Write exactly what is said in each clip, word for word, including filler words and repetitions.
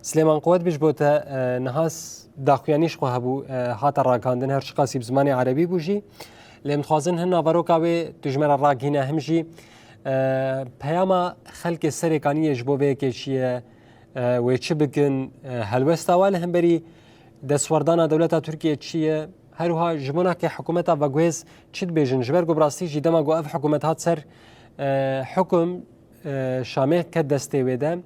Silêman, quwet bî ji bo te. E, niha s-, daxuyanî ji xwe hebû, e, hate ragihandin, her çiqasî bi zimanê erebî bû jî. Lê em dixwazin hin naveroka wê tu ji me re ragihîne, him jî, e, peyama xelkê Serêkaniyê ji bo vê yekê çi ye, e, wê çi bikin, e, helwesta we li hemberî destwerdana dewleta Tirkiye çi ye? Her wiha ji bo nake hikûmeta veguhêz çi dibêjin? Ji ber ku bi rastî jî dema ku ev hikûmet hat ser, e, hukum, e, Şamê ket destê wê de,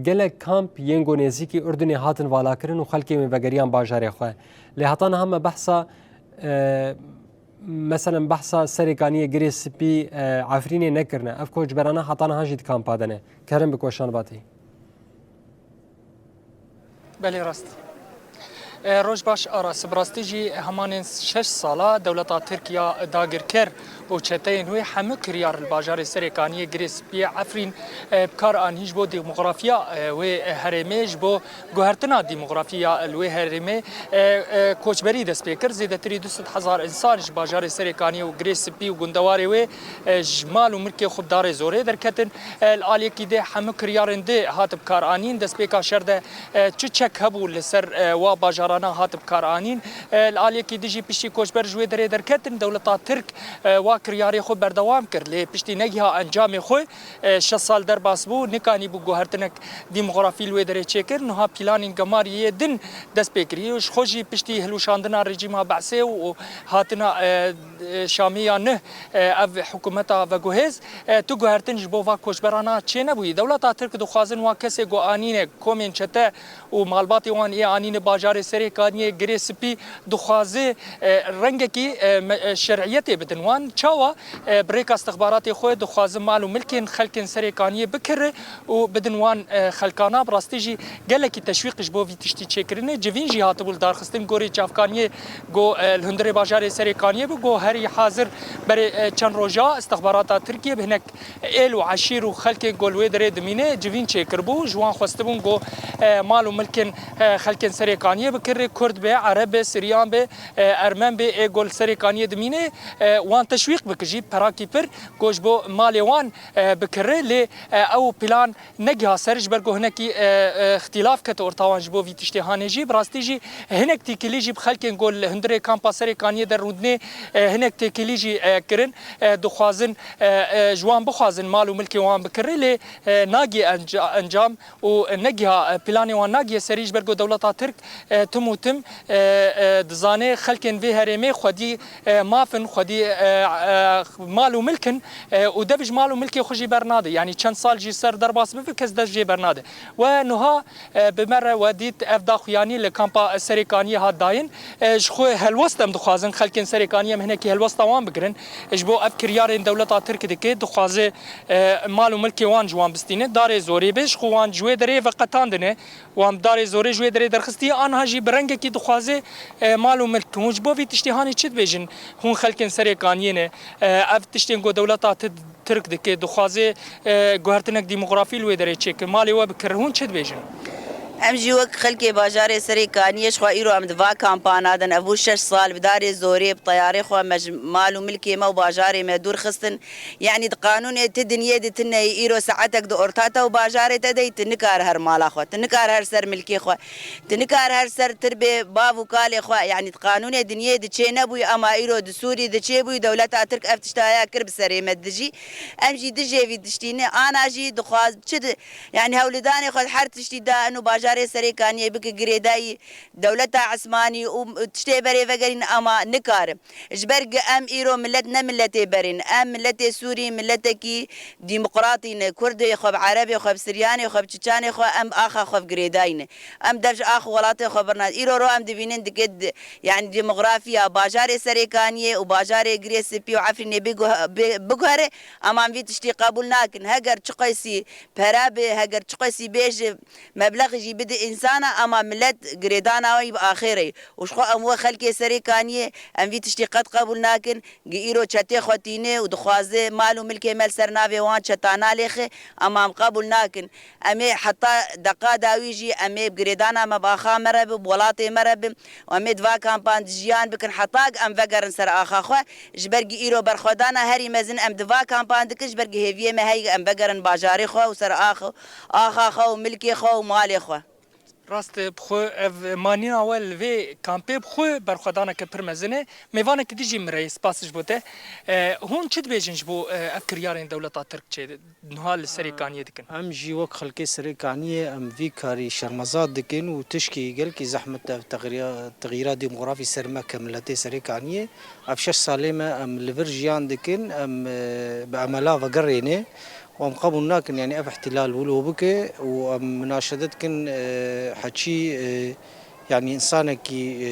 gelek kamp yên ku nêzîkî Urdunê hatin valakirin û xelkê wê vegeriyan bajarê xwe. Lê heta niha me behsa, e, meselen behsa Serêkaniyê, Girê Spî, e, Efrînê nekirine. Ev koçberana heta niha jî di kampa de ne. Kerem bik, weşan batî. Belê, rast. E, roj baş, Aras. Bi rastî jî hemanên şeş sala dewleta Tirk ya dagirker û çeteyên wê hemû kiryar li bajarê Serêkaniyê, Girê Spiyê, Efrîn, e, bi kar anîn ji bo demografiya, e, wê herêmê, ji bo guhertina demografiya li wê herêmê, e, e, koçberî dest pê kir. Zêdetirî du sed hezar însan ji bajarê Serêkaniyê û Girê Spî û gundewarê wê, e, ji mal û milkê xwe bi darê zorê derketin. E, li aliyekî dê hemû kiryarên dê hat bi kar anîn. Destpêka şer de, e, çi çek hebû li ser, e, wa bajarana hat bi kar anîn. E, li aliyekî dî jî piştî koçber ji wê derê derketin, dewleta Tirk, e, wa kiryarê xwe berdewam kir. Lê piştî negiha encamê xwe, e, şeş sal derbas bû, nikanîbû guhertinek demografî li wê derê çêkir. Niha planên gemarî yê din dest pê kiriye. Ji xwe jî piştî hilweşandina rejîma Be'sê û hatina, e, e, Şamê ya neh, e, ev hikûmeta veguhêz, e, tu guhertin ji bo va koçberana çênebûyî. Dewleta Tirk dixwazin wa kesê ku anîne, komên çete û malbatê wan ê anîne bajarê Serêkaniyê, Girê Spî, dixwaze, e, rengekî, e, me-, e, şer'iyetê bidin wan. Çawa? E, bi rêka istixbaratê xwe dixwaze mal û milkên xelkên Serêkaniyê bikire û bidin wan, e, xelkana. Bi rastî jî gelekî teşwîq ji bo vî tiştî çêkirine. Civîn jî hatibû li darxistin gorî çavkaniyê ku, e, li hundirê bajarê Serêkaniyê bû, ku herî hazir berê, e, çend roja istixbarata Tirkiye bi hinek êl û eşîr û xelkên ku li wê derê dimîne civîn çêkiribû. Ji wan xwestibûn ku, e, mal û milkên, e, xelkên Serêkaniyê bikirê, Kurd be, Ereb be, Siryan be, e, Ermen be, ê ku li Serêkaniyê dimîne, e, wan teşwîq bike jî perakî pir ku ji bo malê wan, e, bikirê. Lê, e, ew plan negiha ser, ji ber ku hinekî, e, e, îxtîlaf kete orta wan ji bo vî tiştê hanê jî. Bi rastî jî hinek têkilî jî bi xelkên ku li hundirê kampa Serêkaniyê de rûdinê, e, hinek têkilî jî, e, kirin. E, dixwazin, e, e, ji wan bixwazin mal û milkê wan bikirê, lê, e, nagiye enca-, encam û negiha, e, planê wan nagiye serî, ji ber ku dewleta Tirk, e, tim û tim, e, e, dizane xelkên vê herêmê xwedî, e, maf in, xwedî, e, e, mal û milk in, e, û dev ji mal û milkê xwe jî bernade. Yanî çend sal jî ser derbas bibe, kes dest jê bernade. We nuha, e, bi me re we dît ev daxuyanî li kampa Serêkaniyê hat dayîn. E, ji xwe helwest em dixwazin, xelkên Serêkaniyê em hinekî helwesta wan bigirin. Ji bo ev kiryarên dewleta Tirk dike, dixwaze, e, mal û milkê wan ji wan bistîne. Darê zorê be, ji xwe wan ji wê derê veqetandine. Wan bi darê zorê ji wê derê derxistiye, aniha jî bi rengekî dixwaze, e, mal û milk. Hûn ji bo vî tiştê hanê çi dibêjin? Hûn xelkên Serêkaniyê ne. E, ev tiştên ku dewleta Ti-, Tirk dike, dixwaze, e, guhertinek demografî li wê derê çêke, malê we bikire. Hûn çi dibêjin? Em jî wek xelkê bajarê Serêkaniyê ji xwe îro em di va kampana de ne. Ev bû şeş sal bi darê zorê, bi teyarê xwe me ji mal û milkê me û bajarê me dûr xistin. Yanî di qanûnê ti dinyê di tune yî, îro saetek di orta te û bajarê te de yî, tu nikare her mala xwe, tu nikare her ser milkê xwe, tu nikare her ser tirbê bav û kalê xwe. Yanî di qanûnê dinyê di çê nebûyî, ema îro di Sûrî di çê bûyî, dewleta Tirk ev tiştaya kir bi serê me dijî. Em jî dijê vî tiştî ne, ana jî dixwaz çi di, yanî hewlidanê xwe her tiştî da in û bajarê Serêkaniyê bike girêdayî dewleta Esmanî û tiştê berê vegerîn, ema nikarin. Ji ber gi em îro milet ne miletê berê ne. Em miletê Sûrî, miletekî demokratî ne. Kurdê xwe bi Erebê xwe, bi Siryanê xwe, bi Çiçanê xwe, em axa xwe bi girêdayî ne. Em dev ji ax û welatê xwe birna. Îro ro em dibînin dike di-, yanî demografiya bajarê Serêkaniyê û bajarê Girê Spî û Efrînê biguhe-, bi-, biguhere, em an vî tiştî qebûl nakin. Heger çiqasî pere bi, heger çiqasî bêje, meblex jî bide însana, ema milet girêdana wî bi axê re. Û ji xwe em we xelkê Serêkaniyê, em vî tiştî qet qebûl nakin. Gi îro çetê xwe tîne û dixwaze mal û milkê me li ser navê wan çetana lêxe, em, em qebûl nakin. Em ê heta deqa dawî jî em ê bi girêdana me bi axa me re bin, bi welatê me re bin û em ê di va kampan de jiyan bikin heta em vegerin ser axa xwe. Ji ber gi îro berxwedana herî mezin em di va kampan dikin, ji ber gi hêviyê me heye em vegerin bajarê xwe û ser ax-, axa xwe û milkê xwe û malê xwe. Rast e, bi xwe ev manîna we li vê kampê bi xwe berxwedaneke pir mezin e. Mêvanekî din jî min re ye, spas ji bo te. E, hûn çi dibêjin ji bo, e, ev kiryarên dewleta Tirk çê niha li Serê Kaniyê dikin? Em jî wek xelkê Serê Kaniyê em vî karî şermezar dikin û tişkî gelkî zehmet e ev texriya-, texyîra demografî ser me ke miletê Serê Kaniyê. Ev şeş salê me em li vir jiyan dikin, em, e, bi emela vegerêne û em qebûl nakin, yanî ev îhtîlal wilo bike û em minaşede dikin, e, heçî, e, yanî însanekî, e,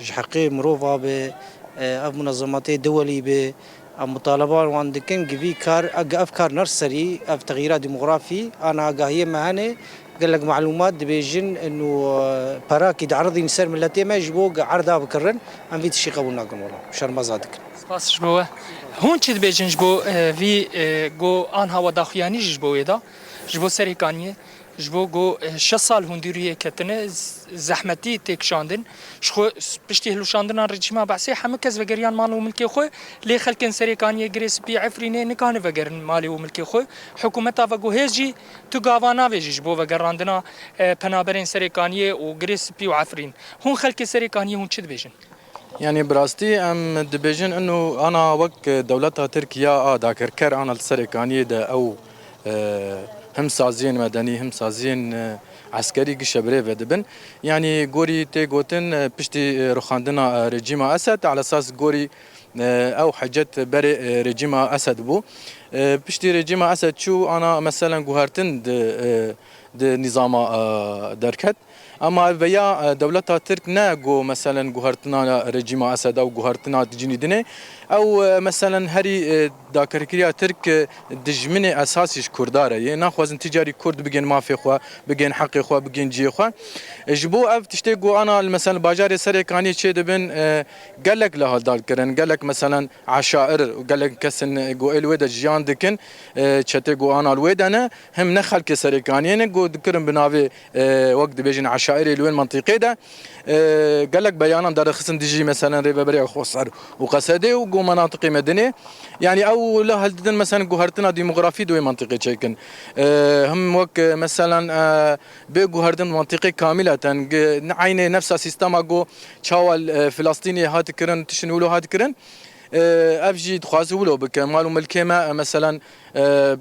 ji heqê mirova be, e, ev munezematê duwelî be, em mutaleba wan dikin, gi vî kar, gi ev kar ner serî, ev texyîra demografî, ana agahiyê me hene, gelek malûmat dibêjin, û, e, perakî dierdîn ser miletê me ji bo gi erda bikirin, em vî tiştî qebûl nakin wela, şermeza dikin. Spas ji bo we. Hûn çi dibêjin ji bo, e, vî, e, go anha we daxuyanî jî ji bo wê da, ji bo Serê Kaniyê, ji bo go, e, şeş sal hûn dûriyê ketine, z-, zehmetî tê kişandin. Ji xwe s-, piştî hilweşandina rejîma Be'sê hemû kes vegeriyan mal û milkê xwe, lê xelkên Serê Kaniyê, Girê Spî, Efrînê nikane vegerin malê û milkê xwe. Hikûmeta veguhêz jî tu gava navêjî ji bo vegerandina, e, penaberên Serê Kaniyê û Girê Spî û Efrîn. Hûn xelkê Serê Kaniyê hûn çi dibêjin? Yanî bi rastî em dibêjin ino ana wek dewleta Tirk ya a dagirker ana li Serê Kaniyê de ew, e, him saziyên medenî, him saziyên, e, eskerî gişe bi rê ve dibin. Yanî gorî tê gotin, e, piştî, e, rûxandina, e, rejîma Esed, ala esas gorî, e, ew hecet berê, e, rejîma Esed bû. E, piştî rejîma Esed çû ana meselen guhertin di, e, di nîzama, e, derket. Ema ev veya, e, dewleta Tirk ne go meselen guhertina rejîma Esed ew guhertina cînî din e. Ew, e, meselen herî, e, dagirkeriya Tirk, e, dijminê esasî ji Kurda re yê. Naxwazin ti carî Kurd bigên mafê xwe, bigên heqê xwe, bigên cihê xwe. E, ji bo ev tiştê go ana li meselen bajarê Serê Kaniyê çê dibin, e, gelek lehal dal kirin, gelek meselen eşair, gelek kesin, e, go ê li wê de jiyan dikin, e, çetê go ana li wê de ne, him ne xelkê Serê Kaniyê ne, go dikirin bi navê, e, wek dibêjin eşairê li wên mentiqê de, e, gelek beyanan derixistin dijî meselen Rêveberiya Xweser û Qesedê û go menatiqê me dinê. Yanî ew lehal didin meselen guhertina demografî di wê mentiqê çêkin. E, him wek, e, meselen, e, bê guhertin mentiqê kamîleten, gi-, ne eynê nefsa sîstema go çawa, e, Filastînê hat kirin, tişin wilo hat kirin. E, ev jî dixwaze wilo bike. Mal û milkê me, e, meselen, e,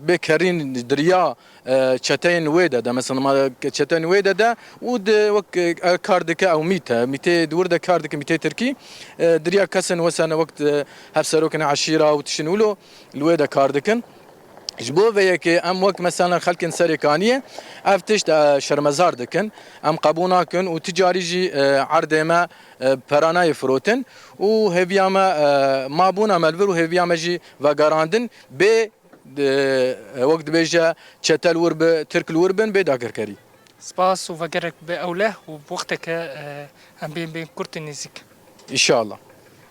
bê kerîn diriya, e, çeteyên wê de de, mesela ma çeteyên wê de de û di wek, e, kar dike ew mît e. Mîtê di wir de kar dike, mîtê tirkî. E, diriya kesên wesen wek, e, hevserokên eşîra û tişin wilo li wê de kar dikin. Ji bo vê yekê em wek mesela xelkên Serê Kaniyê ev tişt, e, şermezar dikin. Em qebûl nakin û ti carî jî, e, erdê me, e, pera nayê firotin û hêviya me, e, mabûna me li vir û hêviya me jî vegerandin bê, e, wek dibêje çete li wir bi, Tirk li wir bin bê dagirkerî. Spas û vegerek bi ewleh û bi wexteke, e, em bên bên kurt û nêzîk. Înşallah.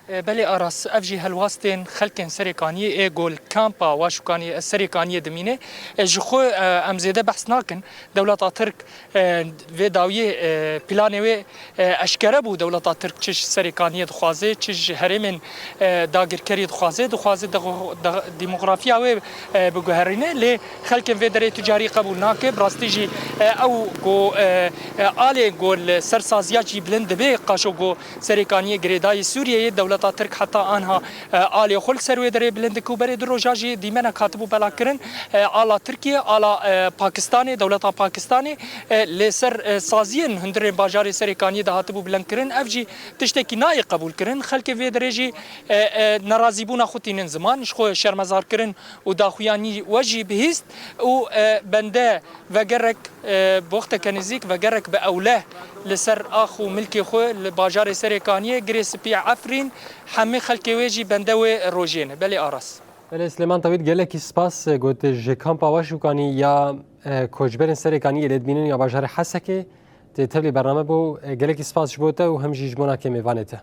E, belê Aras, ev jî helwastên xelkên Serê Kaniyê ê go li kampa Waşûkaniyê, e, Serê Kaniyê dimîne. E, ji xwe, e, em zêde behs nakin. Dewleta Tirk, e, vê dawiyê, e, planê wê, e, eşkere bû. Dewleta Tirk çi ji Serê Kaniyê dixwaze, çi ji herêmên, e, dagirkerî dixwaze, dixwaze de-, de-, demografiya wê, e, biguherîne. Lê xelkên vê derê tu carî qebûl nake. Bi rastî jî, e, ew go, e, e, alê go li ser saziya jî bilind dibe, qaşo go Serê Kaniyê girêdayî Sûriyeyê, dewleta Tirk heta anha, e, alê xwe li ser wê derê bilind dike û berê du roja jî dîmenek hatibû belakirin, e, ala Tirkiye, ala, e, Pakistanê, dewleta Pakistanê, e, lê ser, e, saziyên hundirên bajarê Serê Kaniyê de hatibû bilindkirin. Ev jî tiştekî nayê qebûlkirin. Xelkê vê derê jî, e, e, nerazîbûna xwe tînin ziman, ji xwe şermezarkirin û daxuyanî we jî bihîst û, e, bende vegerek, e, bi wexteke nêzîk, vegerek bi ewleh li ser ax û milkê xwe li bajarê Serê Kaniyê, Girê Spî, Efrîn, hemî xelkê wê jî bende wê rojê ne. Belê Aras. Belê Silêman Tawît, gelekî spas, e, got ji kampa Waşûkanî ya, e, koçberên Serê Kaniyê lê dibînin ya bajarê Hesekê, tê tevlî bername bû. E, gelekî spas ji bo te û hem jî ji bo nakê mêvanê te.